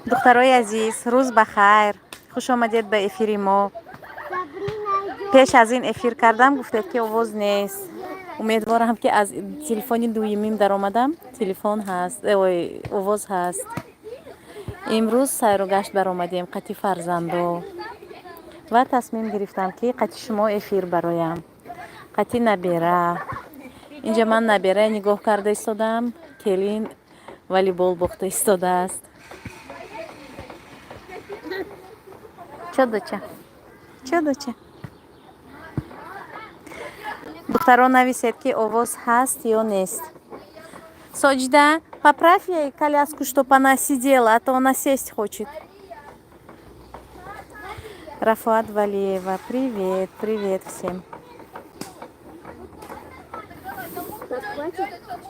Духтарои азиз, рӯз ба хайр, хуш омадед ба эфири мо. Пеш аз ин эфир кардам, гуфтед, ки овоз нест. Умедворам, ки аз телефони дуюмим даромадам, телефон ҳаст, ой, овоз ҳаст. Имрӯз сайру гашт баромадем қати фарзандо ва тасмим гирифтам, ки қати шумо эфир бароям, қати набера. Инҷа ман наберае нигоҳ карда истодам, келин волейбол бохта истодааст. Чо, доча? Чо, доча? Духтаро, нависед, ки овоз ҳаст ё нест. Соҷида, поправь ей коляску, чтоб она сидела, а то она сесть хочет. Рафоат Валиева, привет, привет всем.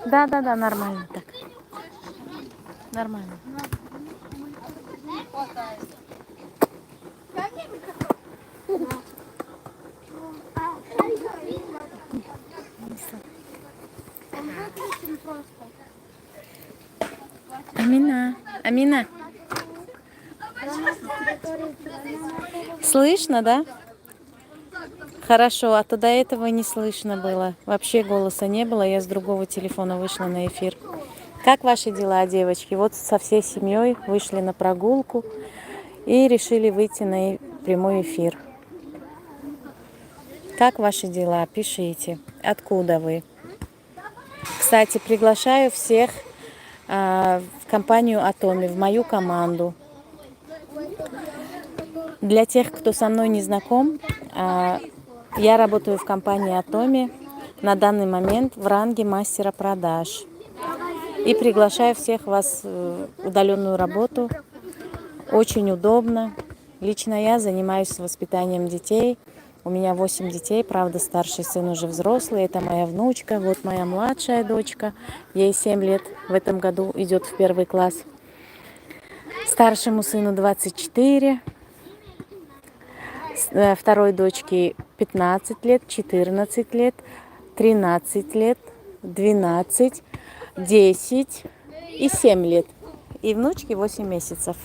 Да, нормально так, нормально. Амина, Амина, слышно, да? Хорошо, а то до этого не слышно было. Вообще голоса не было, я с другого телефона вышла на эфир. Как ваши дела, девочки? Вот со всей семьей вышли на прогулку и решили выйти на прямой эфир. Как ваши дела? Пишите. Откуда вы? Кстати, приглашаю всех в компанию Атоми, в мою команду. Для тех, кто со мной не знаком, я работаю в компании Атоми на данный момент в ранге мастера продаж. И приглашаю всех вас в удаленную работу. Очень удобно. Лично я занимаюсь воспитанием детей. У меня 8 детей, правда, старший сын уже взрослый, это моя внучка, вот моя младшая дочка, ей 7 лет, в этом году идет в первый класс. Старшему сыну 24, второй дочке 15 лет, 14 лет, 13 лет, 12, 10 и 7 лет. И внучке 8 месяцев.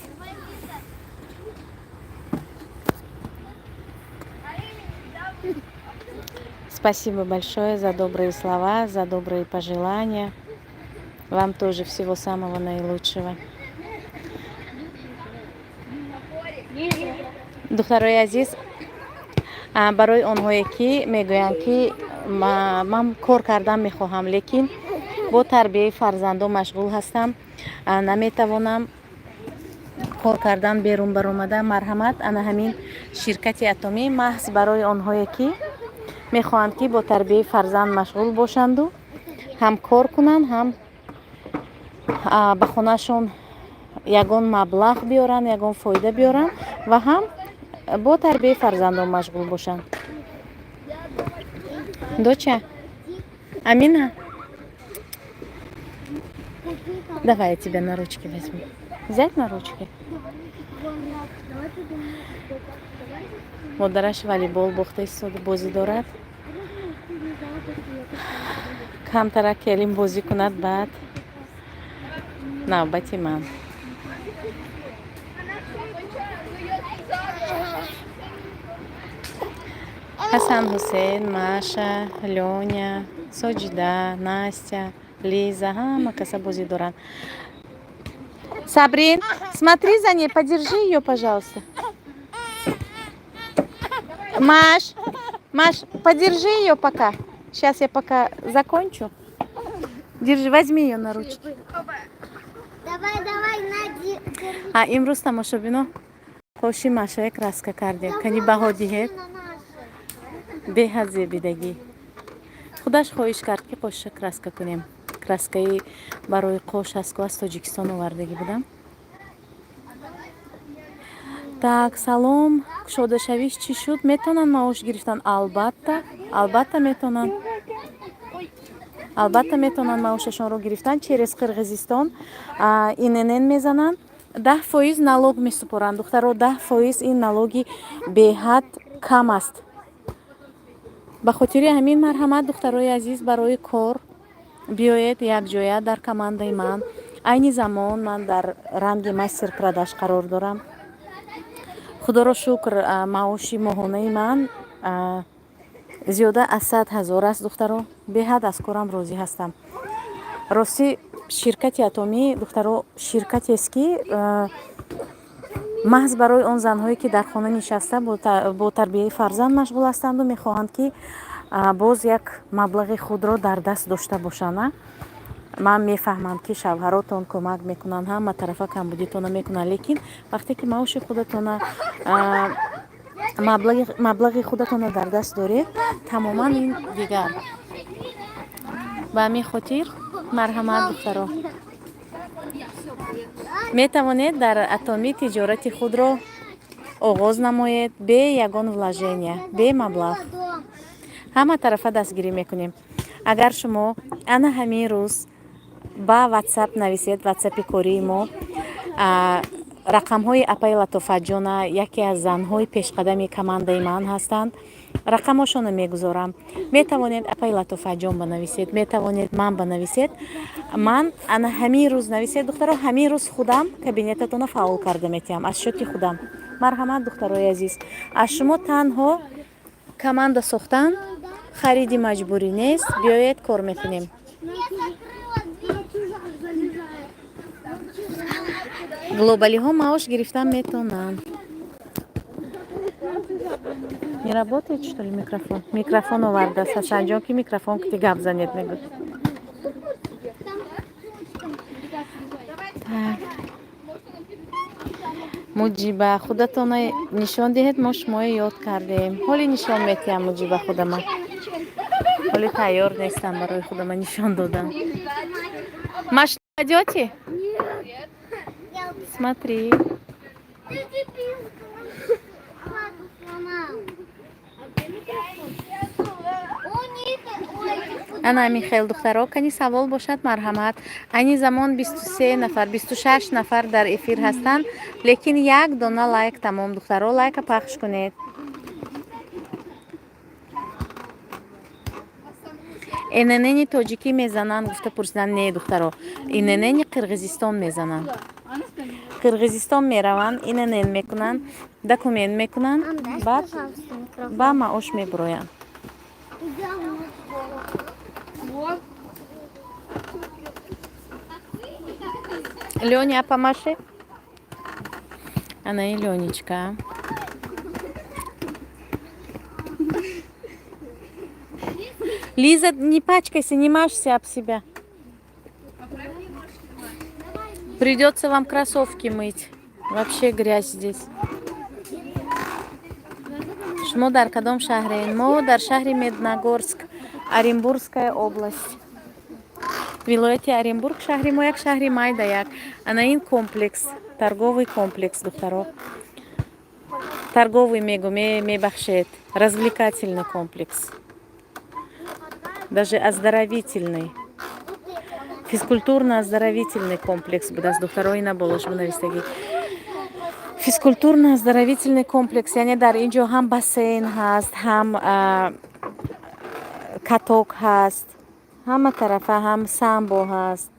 Спасибо большое за добрые слова, за добрые пожелания. Вам тоже всего самого наилучшего. Духтарои азиз, барои онҳое, ки мегӯянд, ки ман кор кардан мехоҳам, лекин бо тарбияи фарзандон машғул ҳастам, наметавонам кор кардан, берун баромада, марҳамат, ана ҳамин ширкати Атомӣ маҳз барои онҳое, ки мехоҳанд, ки бо тарбияи фарзанд машғул бошанду ҳам кор кунанд, ҳам ба хонаашон ягон маблағ биёранд, ягон фоида биёранд ва ҳам бо тарбияи фарзандон машғул бошанд. Доча, Амина, давай я тебя на ручки возьму. Взять на ручки? Модараш волейбол бохта истода, бозӣ дорад. Камтарак келин бозӣ кунад, баъд навбати ман. Ҳасан, Ҳусейн, Маша, Лёня, Соҷида, Настя, Лиза, ҳама каса бозӣ доранд. Сабрин, смотри за ней, подержи её, пожалуйста. Маш, Маш, подержи её пока. Сейчас я пока закончу. Держи, возьми её на ручки. Давай, давай, на, держи. А имрӯз, тамошобино, қоши Машая краска кардем. Кани, баҳо диҳед. Беҳад зебидагӣ. Худаш хоҳиш кард, ки қошша краска кунем. Краскаи барои қош аст ку, аз Тоҷикистон овардагӣ будам. Так, салом, кушодашавиш чӣ шуд? Метавонанд маош гирифтан? Албатта, албатта метавонанд. Албатта метавонанд маошашонро гирифтан через Қирғизистон. ИНН мезананд, 10% налог месупоранд. Духтаро, 10% ин налоги беҳад кам аст. Ба хотири ҳамин, марҳамат, духтарои азиз, барои кор биёед якҷоя дар командаи ман. Айни замон ман дар ранги мастер продаж қарор дорам. Худоро шукр, маоши моҳонаи ман зиёда аз 100 000 аст, духтаро. Беҳад аз корам розӣ ҳастам. Ростӣ, ширкати Атомӣ, духтаро, ширкатест, ки маҳз барои он занҳое, ки дар хона нишаста бо тарбияи фарзанд машғул ҳастанду мехоҳанд, ки боз як маблағи худро дар даст дошта бошанд. Ман мефаҳмам, ки шавҳаротон кӯмак мекунанд, ҳама тарафа камбудитона мекунанд, лекин вақте ки маоши худатона, маблағи худатонро дар даст доред, тамоман ин дигар. Ба ҳамин хотир, марҳамат, духтаро, метавонед дар Атомӣ тиҷорати худро оғоз намоед бе ягон вложения, бе маблағ. Ҳама тарафа дастгирӣ мекунем. Агар шумо ана ҳамин рӯз ба Ватсап нависед, Ватсапи кории мо, рақамҳои апаи Латофатҷона, яке аз занҳои пешқадами командаи ман ҳастанд, рақамҳошонро мегузорам. Метавонед апаи Латофатҷон банависед, метавонед ман банависед. Ман ана ҳамин рӯз нависед, духтаро, ҳамин рӯз худам кабинетатонро фаъол карда метиҳам аз счёти худам. Марҳамат, духтарои азиз, аз шумо танҳо команда сохтан, хариди маҷбурӣ нест. Биёед, кор мекунем. Я закрыла дверь. Глобалиҳо маош гирифтан метавонанд. Не работает, что ли, микрофон? Микрофон овардааст Ҳасанҷон, ки микрофон ки гап занед, мегӯд. Там ручка. Так. Муҷиба, худатона нишон диҳед, мо шуморо ёд кардем. Ҳоли нишон метиҳам, Муҷиба, худама. Ҳоли тайёр нестам барои худама нишон додан. Машину кладете? Нет. Я Смотри. Ты дебил. Хату сломал. У них, ой, Ана, Михаил, духтаро, кани савол бошад, марҳамат. Айни замон 23 нафар, 26 нафар дар эфир ҳастанд, лекин як дона лайк тамом. Духтаро, лайка пахш кунед. ИНН-и тоҷикӣ мезананд, гуфта пурсиданд. Не, духтаро, ИНН-и Қирғизистон мезананд. Қирғизистон мераванд, ИНН мекунанд, документ мекунанд, Мам, дай, баъд пожалуйста, микрофон. ба маош мебуроянд. Идем в школу. Вот. Лёня, помаши. Она и Ленечка. Лиза, не пачкайся, не мажься об себя. Придется вам кроссовки мыть. Вообще грязь здесь. Шумо дар кадом шаҳрен? Мо дар шаҳри Медногорск, Оренбургская область. Вилояти Оренбург шаҳри мо, як шаҳри майда як. Ана ин комплекс, торговый комплекс, духтаро. Торговый мегу, мебахшед. Развлекательный комплекс. Даже оздоровительный. Физкультурно-оздоровительный комплекс будааст, духтаро, ина болош бинавистагӣ. Физкультурно-оздоровительный комплекс, яъне дар ин ҷо ҳам бассейн ҳаст, ҳам каток ҳаст, ҳама тарафа, ҳам самбо ҳаст.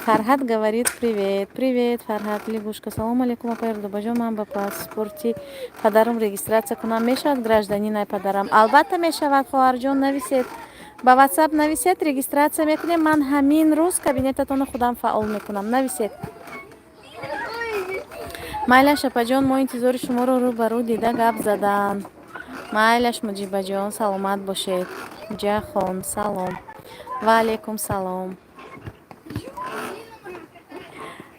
Фарҳад говорит привет. Привет, Фарҳад, лягушка. Салом алейкум, апай Рудобаҷон, ман ба паспорти падарам регистрация кунам мешавад, гражданин ай падарам? Албатта мешавад, хоҳарҷон, нависед. Ба WhatsApp нависед, регистрация мекунем. Ман ҳамин рӯз кабинетатонро худам фаъол мекунам. Нависед. Майлаш, апаҷон, мо интизори шуморо рӯ ба рӯ дида гап задан. Майлаш, Муҷибаҷон, саломат бошед. Ҷахон, салом. Ва алейкум салом.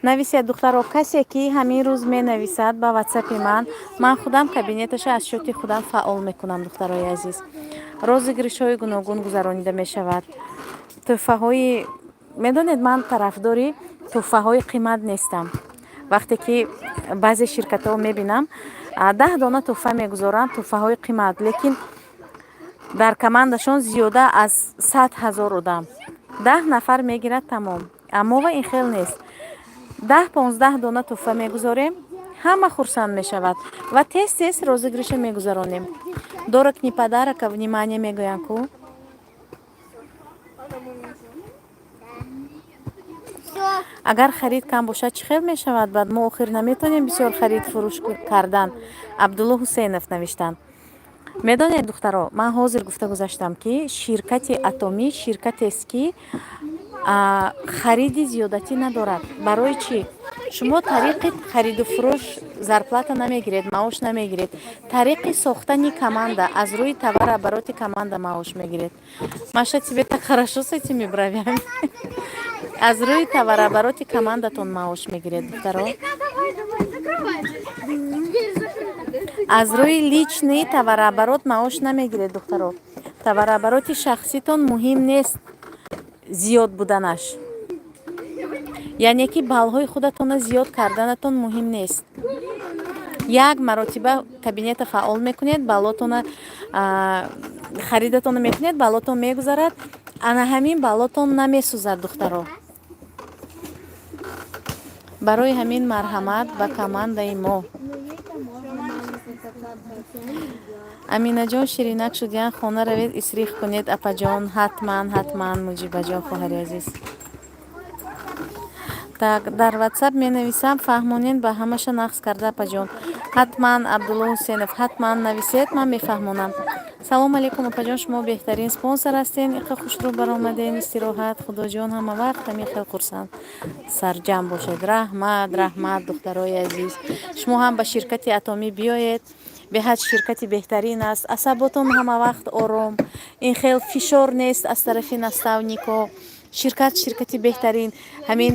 Нависед, духтаро, касе ки ҳамин рӯз менависад ба ватсапи ман, ман худам кабинеташа аз счёти худам фаъол мекунам, духтарои азиз. Розыгрышҳои гуногун гузаронида мешавад. Тӯҳфаҳои, медонед, ман тарафдори тӯҳфаҳои қимат нестам. Вақте ки баъзе ширкатҳо мебинам, 10 дона тӯҳфа мегузоранд, тӯҳфаҳои қимат, лекин дар командашон зиёда аз 100 000 одам, 10 нафар мегирад, тамом. Аммо ва ин хел нест. 10-15 дона тӯҳфа мегузорем, ҳама хурсанд мешавад ва тез тез розыгрыша мегузаронем. Дорог не подарок, а внимание, мегӯянд ку. Агар харид кам бошад, чӣ хел мешавад? Баъд мо охир наметавонем бисёр харид фурӯш кардан. Абдулло Ҳусейнов навиштанд. Медонед, духтаро, ман ҳозир гуфта гузаштам, ки ширкати Атомӣ ширкатест, ки хариди зиёдатӣ надорад. Барои чӣ? Шумо тариқи хариду фурӯш зарплата намегиред, маош намегиред. Тариқи сохтани команда, аз рӯи товарообороти команда маош мегиред. Маша, тебе так хорошо с этими бровями. Аз рӯи товарообороти командатон маош мегиред, духтаро. Давай, давай, закрывай. Дверь закрыта. Аз рӯи личный товарооборот маош намегиред, духтаро. Товарообороти шахситон муҳим нест зиёд буданаш, яъне ки баллҳои худатонро зиёд карданатон муҳим нест. Як маротиба кабинета фаъол мекунед, баллотона, харидатонро мекунед, баллотон мегузарад. Ана ҳамин баллотон намесӯзад, духтаро. Барои ҳамин марҳамат ба командаи мо. Аминаҷон, ширинак шудиян, хона равед, исрих кунед, апаҷон. Ҳатман, ҳатман, Муҷибаҷон, хоҳари азиз. Так, дар Ватсап менависам, фаҳмонед ба ҳамаша нақс карда, апаҷон. Ҳатман, Абдулло Ҳусейнов, ҳатман нависед, ман мефаҳмонам. Салом алейкум, апаҷон, шумо беҳтарин спонсор ҳастен. Иқа хушрӯ баромадем истироҳат. Худоҷон, ҳама вақт ҳамин хел хурсанд, сарҷамъ бошед. Раҳмат, раҳмат, духтарои азиз. Шумо ҳам ба ширкати Атомӣ биёед. Беҳад ширкати беҳтарин аст. Асаботон ҳама вақт ором, ин хел фишор нест аз тарафи наставнико. Ширкат ширкати беҳтарин. Ҳамин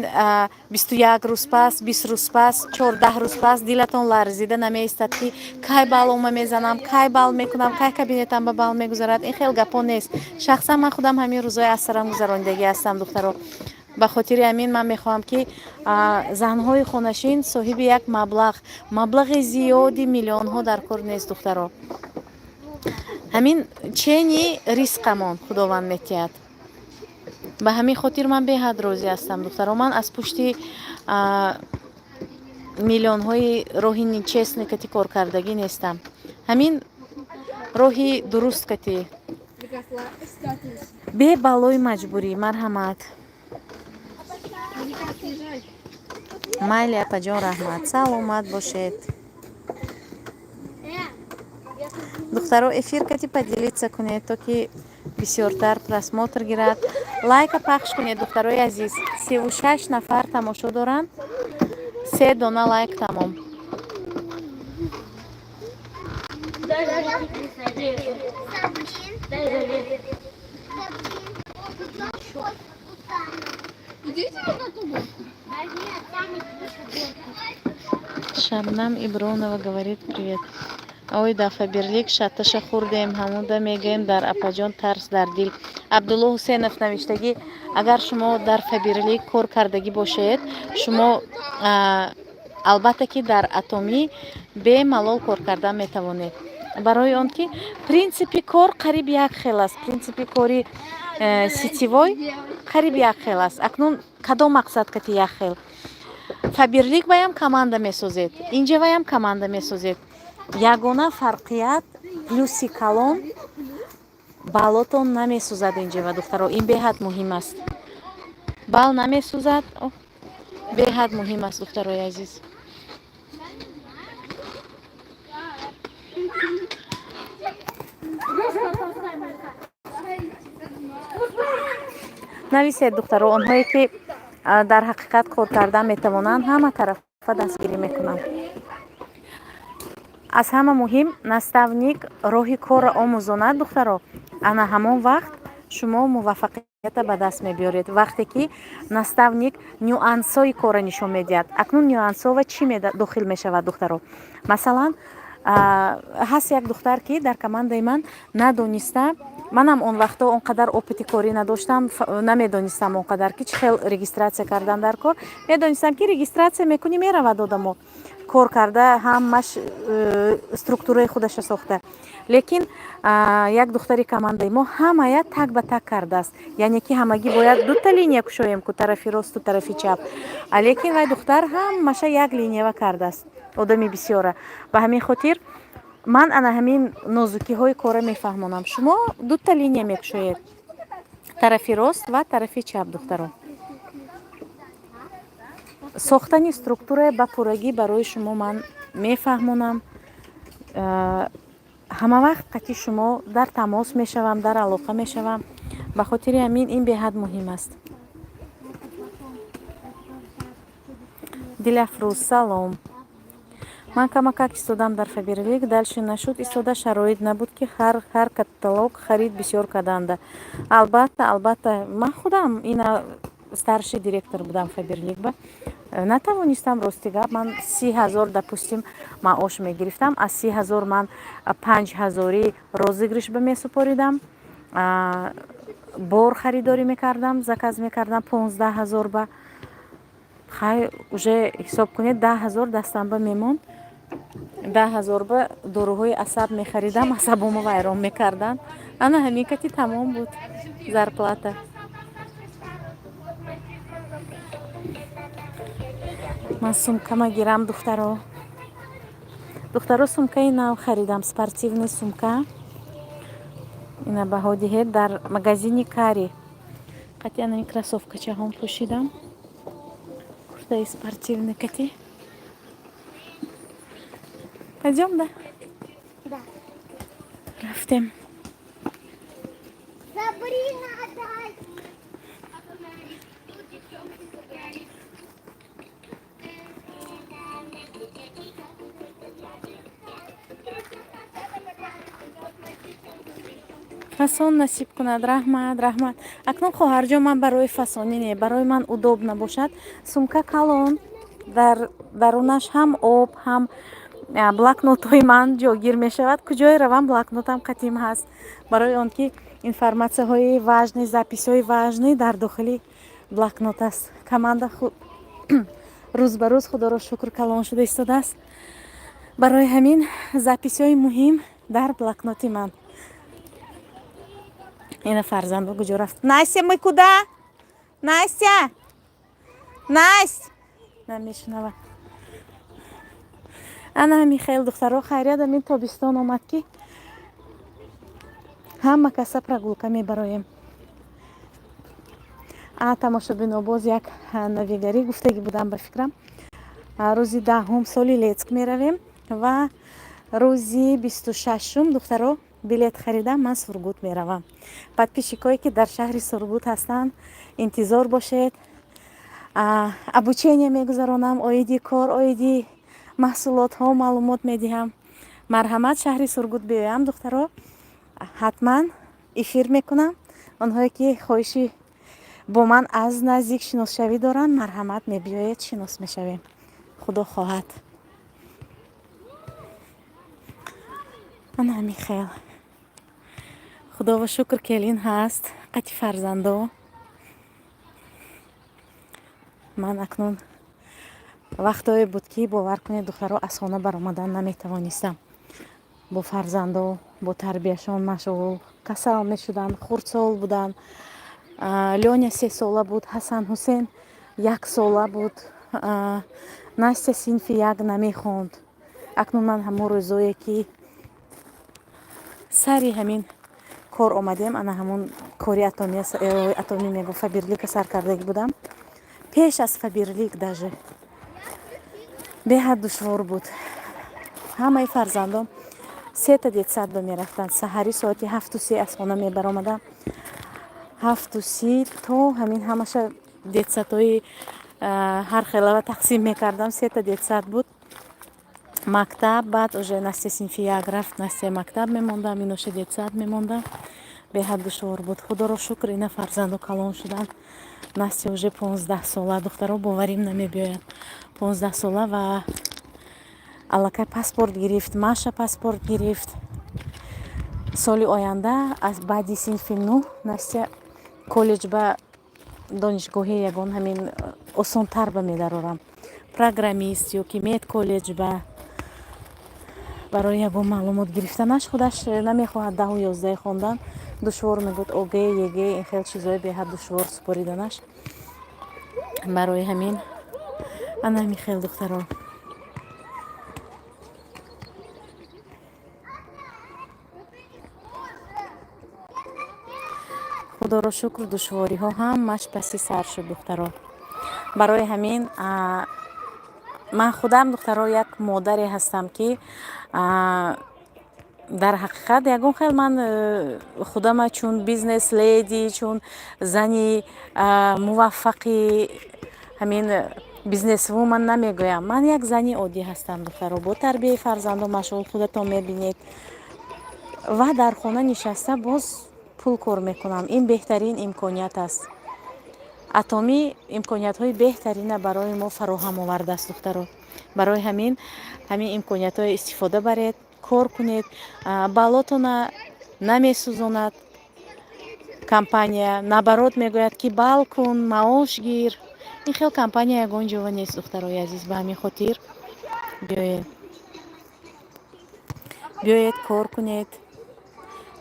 21 рӯз пас, 20 рӯз пас, 14 рӯз пас дилатон ларзида намеистад, ки кай баллома мезанам, кай балл мекунам, кай кабинетам ба балл мегузарад. Ин хел гапҳо нест. Шахсан ман худам ҳамин рӯзҳои аз сарам гузаронидагӣ ҳастам, духтаро. Ба хотири ҳамин ман мехоҳам, ки занҳои хонашин соҳиби як маблағ, маблағи зиёди миллионҳо дар кор нест, духтаро. Ҳамин чени ризқамон Худованд метиҳад. Ба ҳамин хотир ман беҳад розӣ ҳастам, духтаро. Ман аз пушти миллионҳои роҳи нечестный кати коркардагӣ нестам. Ҳамин роҳи дуруст кати, бе балои маҷбурӣ. Марҳамат. Майли, апаҷон, раҳмат, саломат бошед. Духтаро, эфир кати поделиться кунед, то ки бисёртар просмотр гирад. Лайка пахш кунед, духтарои азиз. 36 нафар тамошо доранд, се дона лайк тамом. Шабнам Ибронова говорит: привет. Ой, да Фаберлик шатташа хӯрдем, ҳамуда мегӯем дар апаҷон, тарс дар дил. Абдулло Ҳусейнов навиштагӣ: агар шумо дар Фаберлик кор кардагӣ бошед, шумо албатта ки дар Атомӣ бемалол кор кардан метавонед, барои он ки принсипи кор қариб як хел аст. Принсипи кори сетевой қариб як хел аст. Акнун кадом мақсад кати як хел? Фаберлик ваям команда месозед, инҷа ваям команда месозед. Ягона фарқият, плюси калон, баллотон намесӯзад инҷава, духтаро. Ин беҳад муҳим аст. Балл намесӯзад, беҳад муҳим аст, духтарои азиз. Нависед, духтаро. Онҳое ки дар ҳақиқат кор кардан метавонанд, ҳама тарафа дастгирӣ мекунанд. Аз ҳама муҳим, наставник роҳи корро омӯзонад, духтаро. Ана ҳамон вақт шумо муваффақията ба даст мебиёред, вақте ки наставник нюансҳои корро нишон медиҳад. Акнун нюансҳо чӣ дохил мешавад, духтаро? Масалан, ҳаст як духтар, ки дар командаи ман надониста, манам он вақтҳо он қадар опыти корӣ надоштам, намедонистам он қадар, ки чӣ хел регистрация кардан дар кор. Медонистам, ки регистрация мекунӣ, меравад одамо кор карда, ҳамаш структураи худаша сохта. Лекин як духтари командаи мо ҳамая так ба так кардааст, яъне ки ҳамагӣ бояд дута линия кушоем ку, тарафи росту тарафи чап, лекин вай духтар ҳамаша як линиява кардааст, одами бисёра. Ба ҳамин хотир ман ана ҳамин нозукиҳои корро мефаҳмонам. Шумо дута линия мекушоед, тарафи рост ва тарафи чап, духтаро. Сохтани структурае ба пуррагӣ барои шумо ман мефаҳмонам. Ҳама вақт қати шумо дар тамос мешавам, дар алоқа мешавам. Ба хотири ҳамин ин беҳад муҳим аст. Дилафрӯз, салом. Ман камакак истодам дар Фаберлик, дальше нашуд истода, шароит набуд, ки ҳар каталог харид бисёр карданда. Албатта, албатта, ман худам ина старший директор будам Фаберлик ба. Натавонистам, рости гап, ман 30 000, допустим, маош мегирифтам. Аз 30 000 ман 5000-и розыгрыш ба месупоридам, бор харидорӣ мекардам, заказ мекардам 15 000 ба. Хай, уже ҳисоб кунед, 10 000 дастам ба мемонд. 10 000 ба доруҳои асаб мехаридам, асабомо вайрон мекарданд. Ана ҳамин кати тамом буд зарплата. Ман сумкама гирам, духтаро. Духтаро, сумкаи нав харидам, спортивный сумка. Ина баҳо диҳед, дар магазини Кари. Қати ана кроссовкачаҳом пӯшидам, куртаи спортивный кати. Пойдем, да? Да. Рафтем. Сабрина, отдай. Фасон насиб кунад, раҳмат, раҳмат. Акнун, хоҳарҷон, ман барои фасонӣ не, барои ман удоб набошад. Сумка калон, дар дарунаш ҳам об, ҳам блокнотҳои ман ҷойгир мешавад. Куҷое равам, блокнотам қатим ҳаст, барои он ки информатсияҳои важный, записҳои важный дар дохили блокнот аст. Команда рӯз ба рӯз, худоро шукр, калон шуда истодааст. Барои ҳамин записҳои муҳим дар блокноти ман. Ина фарзандо куҷо рафт? Настя, мы куда? Настя, Насть, намешунавад. Ана ҳамин хел, духтаро. Хайрият, ҳамин тобистон омад, ки ҳама каса прогулка мебароем. А тамошобино, боз як навигарӣ гуфтагӣ будам, ба фикрам. Рӯзи 10-ум Соль-Илецк меравем ва рӯзи 26-ум, духтаро, билет харидам, ман Сургут меравам. Подписчикое, ки дар шаҳри Сургут ҳастанд, интизор бошед. Обучение мегузаронам оиди кор, оиди маҳсулотҳо маълумот медиҳам. Марҳамат, шаҳри Сургут биёям, духтаро, ҳатман эфир мекунам. Онҳое, ки хоҳиши бо ман аз наздик шиносшавӣ доранд, марҳамат, мебиёед, шинос мешавем, худо хоҳад. Ана ҳамин хел. Худоба шукр, келин ҳаст қати фарзандо. Ман акнун вақтое буд, ки бовар кунед, духтаро, аз хона баромадан наметавонистам. Бо фарзандо, бо тарбияшон машғул, касал мешуданд, хурдсол буданд. Лёня 3 сола буд, Ҳасан Ҳусен 1 сола буд, Настя синфи як намехонд. Акнун ман ҳамон рӯзое, ки сари ҳамин кор омадем, ана ҳамон кори атомия, атомӣ мегӯ, Фаберлика сар кардагӣ будам, пеш аз Фаберлик даже, беҳад душвор буд. Ҳамаи фарзандом сета детсад ба мерафтанд. Саҳарӣ соати 7:30 аз хона мебаромадам, 7:30 то ҳамин ҳамаша детсадҳои ҳар хелава тақсим мекардам. Сета детсад буд, мактаб, баъд уже Настя синфи як рафт, Настя мактаб мемондам, иноша детсад мемондам. Беҳад душвор буд. Худоро шукр, ина фарзанду калон шуданд. Настя уже 15 сола, духтаро, боварим намебиёяд, 15 сола ва аллакай паспорт гирифт. Маша паспорт гирифт. Соли оянда, аз баъди синфи нӯҳ, Настя коллеҷ ба донишгоҳи ягон ҳамин осонтар ба медарорам, программист ё ки мед коллеҷ ба. Барои ягон маълумот гирифтанаш худаш намехоҳад 10-у 11 хондан, душвор мегӯяд. ОГЭ, ЕГЭ, ин хел чизҳои беҳад душвор супориданаш. Барои ҳамин ана ҳамин хел, духтаро. Худоро шукр, душвориҳо ҳамаш паси сар шуд, духтаро. Барои ҳамин ман худам, духтаро, як модаре ҳастам, ки дар ҳақиқат ягон хел ман худама чун бизнес леди, чун зани муваффақи ҳамин бизнесвумен намегӯям. Ман як зани оддӣ ҳастам, духтаро, бо тарбияи фарзандо машғул, худатон мебинед, ва дар хона нишаста боз пул кор мекунам. Ин беҳтарин имконият аст. Атомӣ имкониятҳои беҳтарина барои мо фароҳам овардааст, духтаро. Барои ҳамин ҳамин имкониятҳоро истифода баред, кор кунед. Баллотона намесӯзонад компания, наоборот, мегӯяд, ки бал кун, маош гир. Ин хел компания ягон ҷова нест, духтарои азиз. Ба ҳамин хотир биёед, биёед, кор кунед,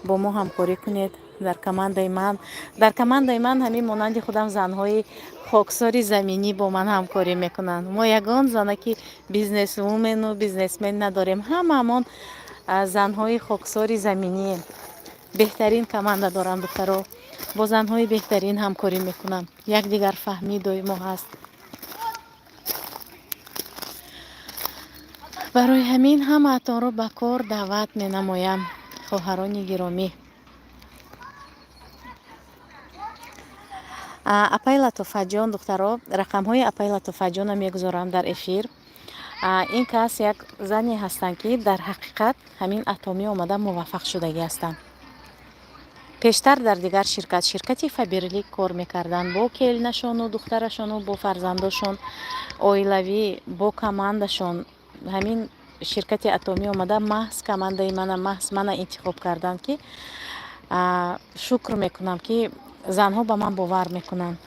бо мо ҳамкорӣ кунед дар командаи ман. Дар командаи ман ҳамин монанди худам занҳои хоксори заминӣ бо ман ҳамкорӣ мекунанд. Мо ягон занаки бизнесвумену бизнесмен надорем, ҳамаамон занҳои хоксори заминием. Беҳтарин команда дорам, духтаро, бо занҳои беҳтарин ҳамкорӣ мекунам. Якдигарфаҳмӣ доимо ҳаст. Барои ҳамин ҳамаатонро ба кор даъват менамоям, хоҳарони гиромӣ. Апаи Латофатҷон, духтаро, рақамҳои апаи Латофатҷонро мегузорам дар эфир. Ин кас як зане ҳастанд, ки дар ҳақиқат ҳамин Атомӣ омада муваффақ шудагӣ ҳастанд. Пештар дар дигар ширкат, ширкати Фаберлик, кор мекарданд бо келинашону духтарашону бо фарзандошон, оилавӣ, бо командашон. Ҳамин ширкати Атомӣ омада, маҳз командаи мана, маҳз мана интихоб карданд, ки шукр мекунам, ки занҳо ба ман бовар мекунанд.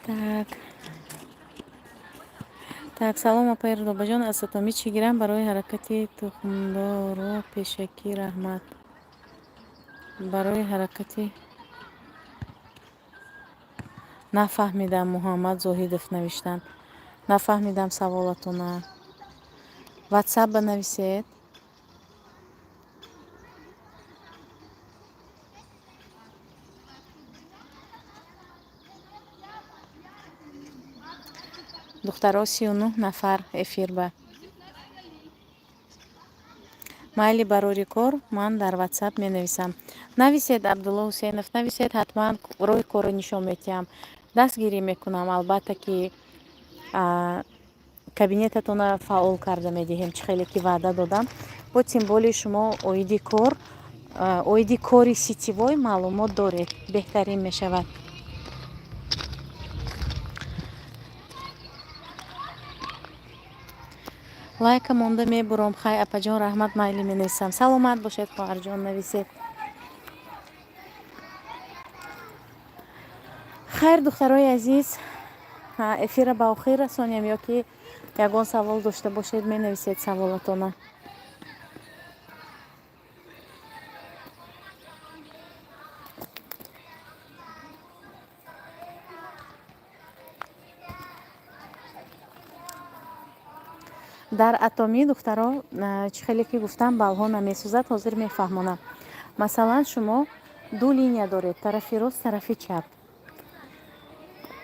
Так, так, салом, апаи Рудобаҷон, аз Атомӣ чӣ гирам барои ҳаракати тухмдоро? Пешакӣ раҳмат. Барои ҳаракати нафаҳмидам. Муҳаммад Зоҳидов навиштанд, нафаҳмидам саволатона. Ватсап банависед. Духтаро, 39 нафар эфирба. Майли, барори кор, ман дар Ватсап менависам. Нависед, Абдулло Ҳусейнов, нависед, ҳатман роҳи корро нишон медиҳам, дастгирӣ мекунам. Албатта ки кабинетатона фаъол карда медиҳем, чӣ хеле ки ваъда додам. Бо тем более шумо оиди кор, оиди кори сетевой маълумот доред, беҳтарин мешавад. Лайка монда мебуром. Хай, апаҷон, раҳмат, майли, менависам. Саломат бошед, хоҳарҷон, нависед. Хайр, духтарои азиз, эфира ба охир расонем ё ки ягон савол дошта бошед, менависед саволатона. Дар Атомӣ, духтаро, чӣ хеле ки гуфтам, баллҳо намесӯзад. Ҳозир мефаҳмонам. Масалан, шумо ду линия доред, тарафи рост, тарафи чап.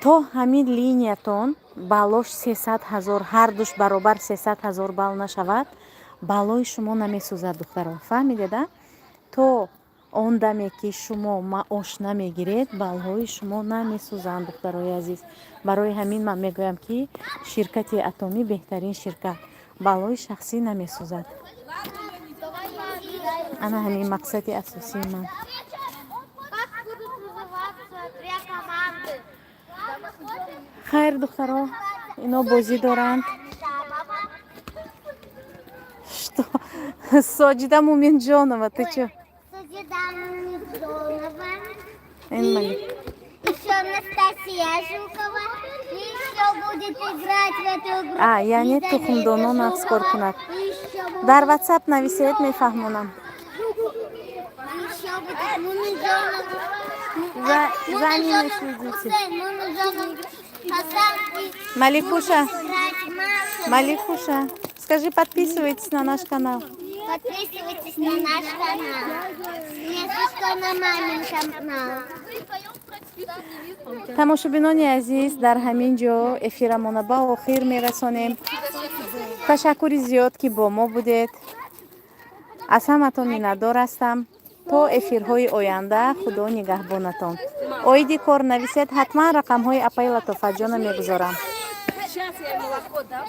То ҳамин линиятон баллош 300 000, ҳардуш баробар 300 000 балл нашавад, баллои шумо намесӯзад, духтаро. Фаҳмидед, а? То он даме ки шумо маош намегиред, баллҳои шумо намесӯзанд, духтарои азиз. Барои ҳамин ман мегӯям, ки ширкати Атомӣ беҳтарин ширкат, баллҳои шахсӣ намесӯзад. Ана ҳамин мақсади асосии ман. Как будут называться две команды? Хайр, духтаро, ино бозӣ доранд. Что, Соҷида Муминҷонова, ты чё? Соҷида Муминджонова. Ин Малик. Еще Анастасия Жукова. Еще будет играть в эту игру. А, яъне Елизавета тухмдоно нағз кор Жукова. кунад. Еще будет- Дар Ватсап нависед, мефаҳмонам. Еще будет Муминджонов. За ними следите. Хусейн, Муминджонов, Хасан и Маликуша. будет играть Маша. Маликуша, скажи: подписывайтесь на наш канал. Подписывайтесь на наш канал. Если что, на мамин канал. Тамошобинони азиз, дар ҳамин ҷо эфирамона ба охир мерасонем. Ташаккури зиёд, ки бо мо будед. Аз ҳаматон миннатдор ҳастам. То эфирҳои оянда Худо нигаҳбонатон. Оиди кор нависед ҳатман, рақамҳои апаи Латофатҷона мегузорам. Сейчас я молоко дам.